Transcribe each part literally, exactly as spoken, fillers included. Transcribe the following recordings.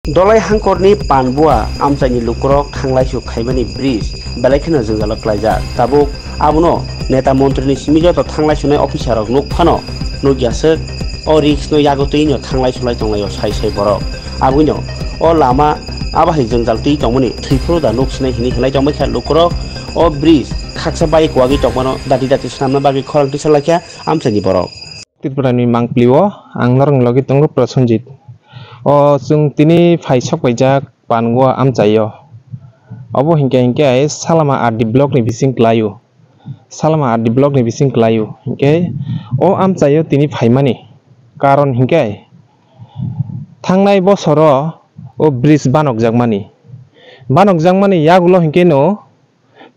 Dolai hangkorni Panbua amchaini lukurok thanglaisu khaimani bridge belai kheno jwngjalo klaijak. Tabuk abono neta montrini simi joto thanglaisunai officerrok nuk phano nukya swk o riskno yagotwino thanglaisulai tonglaio sai sai borok. Abwino o lama abahai jwngjal twi tongmani thwiphuru da nuk sinai hinwi hinlai tongbaikha lukurok. O bridge khaksa bai kuwagwi tongmano dati dati swnamna bagwi khorang tisa laikha amchaini borok. Tripurani mangpili o ang norokni logi tongo Prosenjit. O chwng tini phai sok paijak Panbua amchaio. Obo hinkhe hinkhe Salama R D block ni bising kwlaio. Salama R D block ni bising kwlaio. Hinkhe o amchaio tini phaimani karon hinkhe thangnai bosoro o bridge banokjakmani. Banokjakmani yagulo hinkhe no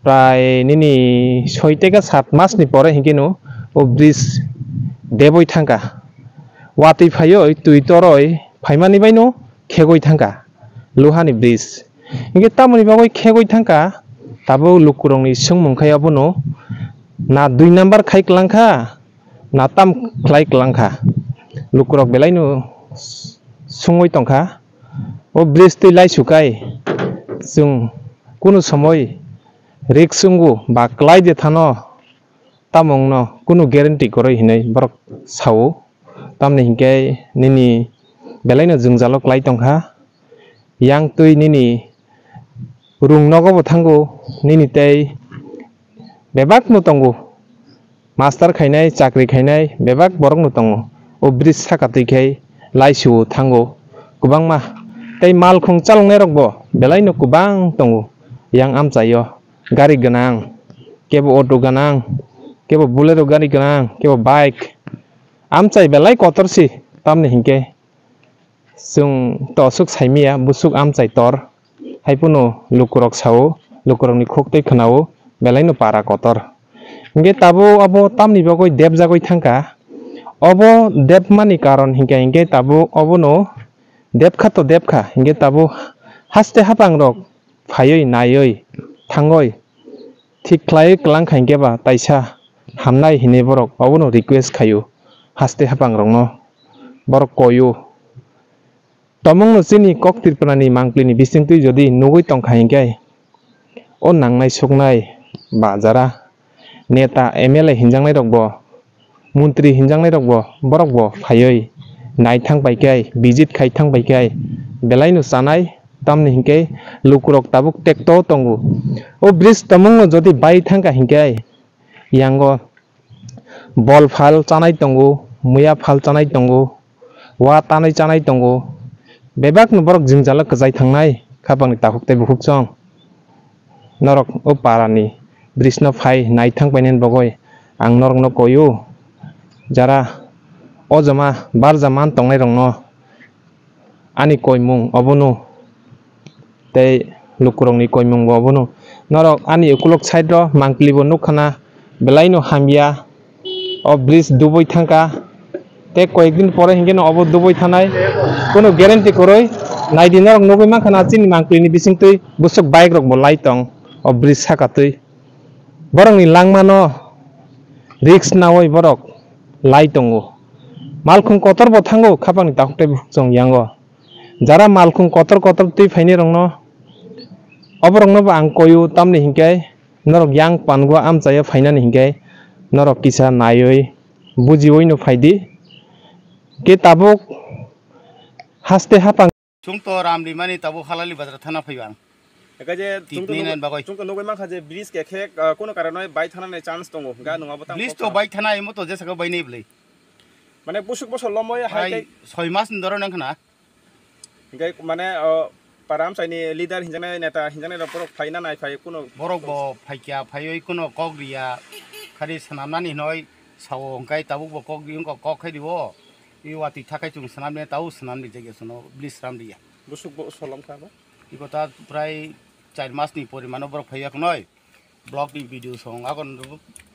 prai nini soi teka sat mas ni pore hinkhe no o bridge deboi thangkha. Watwi phaioi, twi toroi phaimani bai no khegoi thangkha luhani bridge. Hinkhe tamoni bagwi khegoi thangkha, tabuk lukurokni swngmung khai abono na dui number khai kwlangkha, na tam khlai kwlangkha. Lukurok belaino sungwi tongkha. O bridge twi laisu kai chwng kunu somoi risk chwngo ba kwlai de thano, tamo wngno kunu guarantee kwrwi hinwi borok sao. Tamni hinkhe nini belaino jwngjalo kwlai tongkha. Yang twi nini rung nogo bo thango, nini tei bebak no tongo. Master khainai, chakri khainai bebak borok no tongo. O bridge saka twi khai laisu o thango kwbangma. Tei malkhung chaloknai rok bo belai no kwbang tongo. Yang amchaio gari gwnang, kebo auto gwnang, kebo Bolero gari gwnang, kebo bike. Amchai belai kotor si, tamni hinkhe chwng tosuk saimaya, busuk amchai tor. Haiphano lukurok sao, lukurokni khuk tei khwnao, belaino para kotor. Hinkhe tabuk abo tamni bagwi depjagwi thangkha. Obo depmani karon hinkhe, hinkhe tabuk obono depkha to depkha, hinkhe tabuk haste hapangrok phaiwi naiwi thangwi thik khlaiwi kwlangkha hinkhe ba taisa hamnai hinwi borok obono request khaio haste hapangrokno, borok koio. Tomongno chini kok Tripurani mangpilini bisingtwi jodi nugwi tongkha hinkhe, o nangnai suknai ba jara neta M L A hinjaknairokbo, montri hinjaknairokbo, borokbo phaiwi naithang paikhai, visit khai thang paikhai, belaino chanai, tamni hinkhe lukurok tabuk tekto tongo. O bridge tomongno jodi bai thangkha hinkhe, yango bol phal chanai tongo, muya phal chanai tongo, wa tanwi chanai tongo. Bebakno borok jwngjalo kwchai thangnai, khapangni takhuk tei bukhuk chwng. Norok o parani bridge no phai naithang painani bagwi ang norokno koio, jara o jama barja man tongnairokno. Ani koimung obono tei lukurokni koimungbo obono. Norok ani ukulok side-o mangpilibo nukkhana belaino hamya. O bridge dubui thangkha. Tei koyekdin pore hinkhe no obo dubui thanai. Kunu guarantee kwrwi. Naidi norok nugui mankha na chini mangpilini bisingtwi busuk bike rokbo lai tong o bridge saka twi. Borokni langmano risk naui borok lai tongo. Malkhung kotorbo thango khapangni takhuk tei bukhuk chwng yango. Jara malkhung kotor kotor twi phainai rokno, oborokno bo ang koio, tamni hinkhe norok yang Panbua amchaio phainani hinkhe norok kisa naiwi bujiwino phaidi. Khe tabuk haste hapang. Chwng to Ramrimani tabuk Halali Bazar thana phaiba ang. Eka je Titni chwng to nugwi, nan bagwi. Chwng to nugwi mankha je bridge khe khe, ah, kono karonoi bai thanani chance tongo. Ga nungabo tamo Bridge to bai thana imo to jesa khe bai nei bwlai. Mane busuk bosor lomoi hai Hai, tei soi mas ni doro nang khna. Hinkhe mane, o, para amchaini leader hinjaknai, neta hinjaknai rok borok phaina nai phai kuno. Borok bo phaikya, phaiwi kuno kok riya, khari swnamnani hinoi sao, hwnkhe tabuk bo kok ri wngkha, kok khai rio. I watwi thakai chwng swnamni, tabuk swnamni jagya chwngno bili swnam riya. Busuk bo solom kha bo? Iko ta prai char mas ni porimano borok phaiya khnoi. Block ni video song agon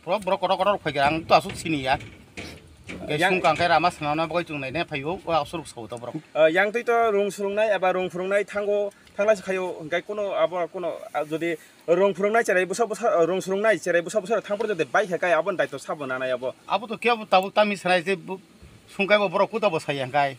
pura borok kotor kotor phai ang to asuk sini ya. Yang sung kang kai rama sana na bagoi chung nai ne phaio o asuk sau to borok. Ah, yang twi to rung surungnai aba rung phurungnai thango thanglai se khaio hingkai kuno abo kuno, ah, jodi rung phurungnai cherai busa busa, ah, rung surungnai cherai busa busa thang por jodi bai kha kai abon daito sabo nanai abo. Abo to kebo tabuk tami sanai je bu-, sung kai bo borok kuta bo sai yang kai.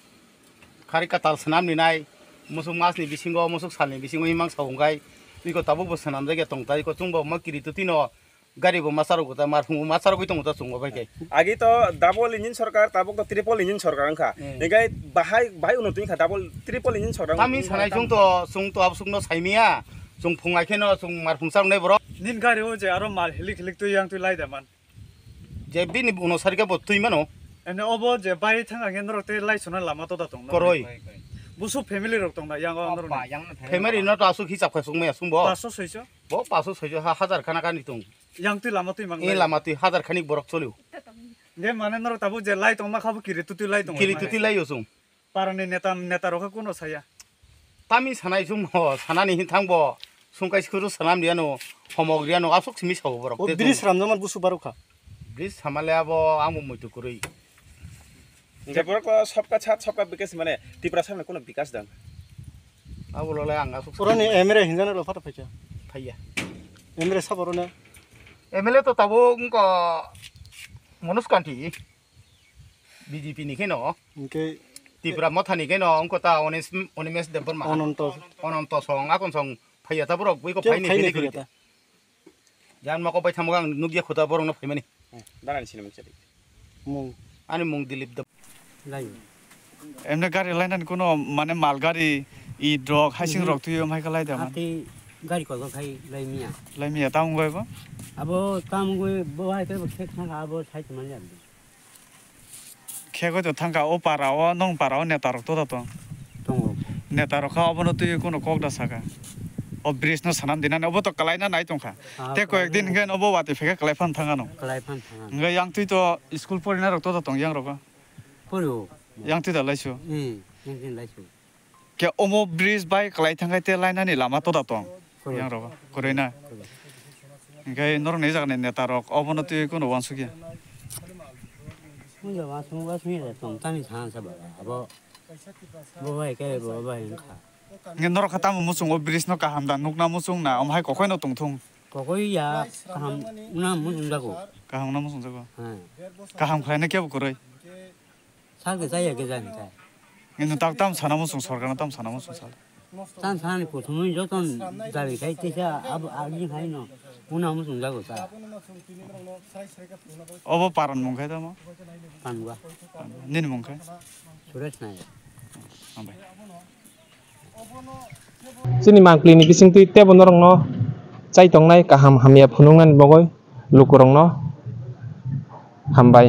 Khari katal swnam ninai, Musuk masni bisingo, musuk salni bisingo himang sa hwnkhai, iko tabuk bo swnamjakya tong ta, iko chwngbo ma kiri twtwino gari bo ma charwgwi ta, marphung bo ma charwgwi tongo ta chwngbo bai khe. Agi to double engine sorkar, tabuk to triple engine sorkar wngkha. Hmm. Hinkhe bahai, bahai uno twi kha double, triple engine sorkar. Tami sanai chwng to, chwng to absukno saimiya, chwng phungai kheno chwng marphung charwnai borok. Nini gari o je aro mal hilik hilik twi yang twi lai da man. Je bini uno sarikhe bo twi mano. Ene obo je bai thang ang norok tei lai sona lama to da tong. Koroi. Busu family rok tong na yang o norok. Family no to asuk hisab khai sung maya sung bo. Paso soiso. Bo paso soiso ha hajar khana kani tong. Yang twi lama twi mang. E lama twi hajar khani borok cholio. De mane norok tabuk je lai tong ma kha bo kiri twtwi lai tong. Kiri twtwi lai yo sung. Parani neta, neta rok khe kuno saya. Tami sanai chwng mo, sanani hin thang bo, sungkai skuru sanam riyano, homok riyano, aswk simi sao borok. O te bridge chwng ramjaman busu barokha. Bridge samale abo ang bo muitu kwrwi. Hingke borok to sabka sat, sabka bikas mane Tiprasa ni kuno bikas dang. Abo lole ang aswk. Purani M L A hinjana lo phata phaikha. Phaiya. M L A sabo rone. M L A to tabo wngko Manoj Kanti. B J P ni kheno. Hingke Tipra Motha ni kheno wngkho ta Onis-, Onimesh Debbarma. Ononto. Ononto song, akon song phaiya ta borok, iko kebo phaini khaini phaiya phaiya ta. Jan mako bai thamoga ang nugya khuta borok no phaimani. Darani sinimung sadi. Mung. Ani mung Dilip Deb. Lai. Emne gari lainani kuno mane mal gari, i drok, haising rok tuyo mai khalai da man. Ati gari ko khai lai miya. Lai miya, tamung bai bo? Abo tamung bai bo hai te bo khek thang abo sai man ya. Khe goi to thangkha o para o, nong para o neta rok to da tong. Tongo. Neta rok kha obono twi kuno kok da saka. O bridge no sanam dinani obo to kalai na nai tongkha. Ah, tei koyek din kalai na. Hingke obo wati pheke kalai phan thang ano. Kalai phan thang ano. Hingke yang twi to school porina rok to da tong yang rok. Poro. Yang twi da laisu. Hmm, yang twi laisu. Khe omo bridge bai kwlai thangkhai te lainani lama toda tong. Kwrwi. Yang rogo, kwrwi na. Kwrwi. Hinkhe norokni jagani neta rok obono twi kuno uansukya. Wngya uansuk, uansukya tong tani sana sa ba abo. Bo bai khe bo bai wngkha. Hinkhe norok kha tamo muchungo bridge no kaham da nukna muchung na omo hai kokoi no tongthung. Kokoi ya kaham wngna muchung jago. Kaham wngna muchung jago. Hmm. Kaham khlaina kebo kwrwi. Sak de chaya khe jani kha. Nini tak tam sana muchung sorkar no tam sana muchung sal. Tan sana ni kuthumui joton jari khai tisa ab agi khai no. Una muchung jago sa. Obo paran mung khai tamo? Pangwa. Nini mung khai? Suresh Nayak. Hambai. Chini mangpili ni bising twi tebo norok no chai tongnai kaham hamya phunuknani bagwi lukurok no hambai.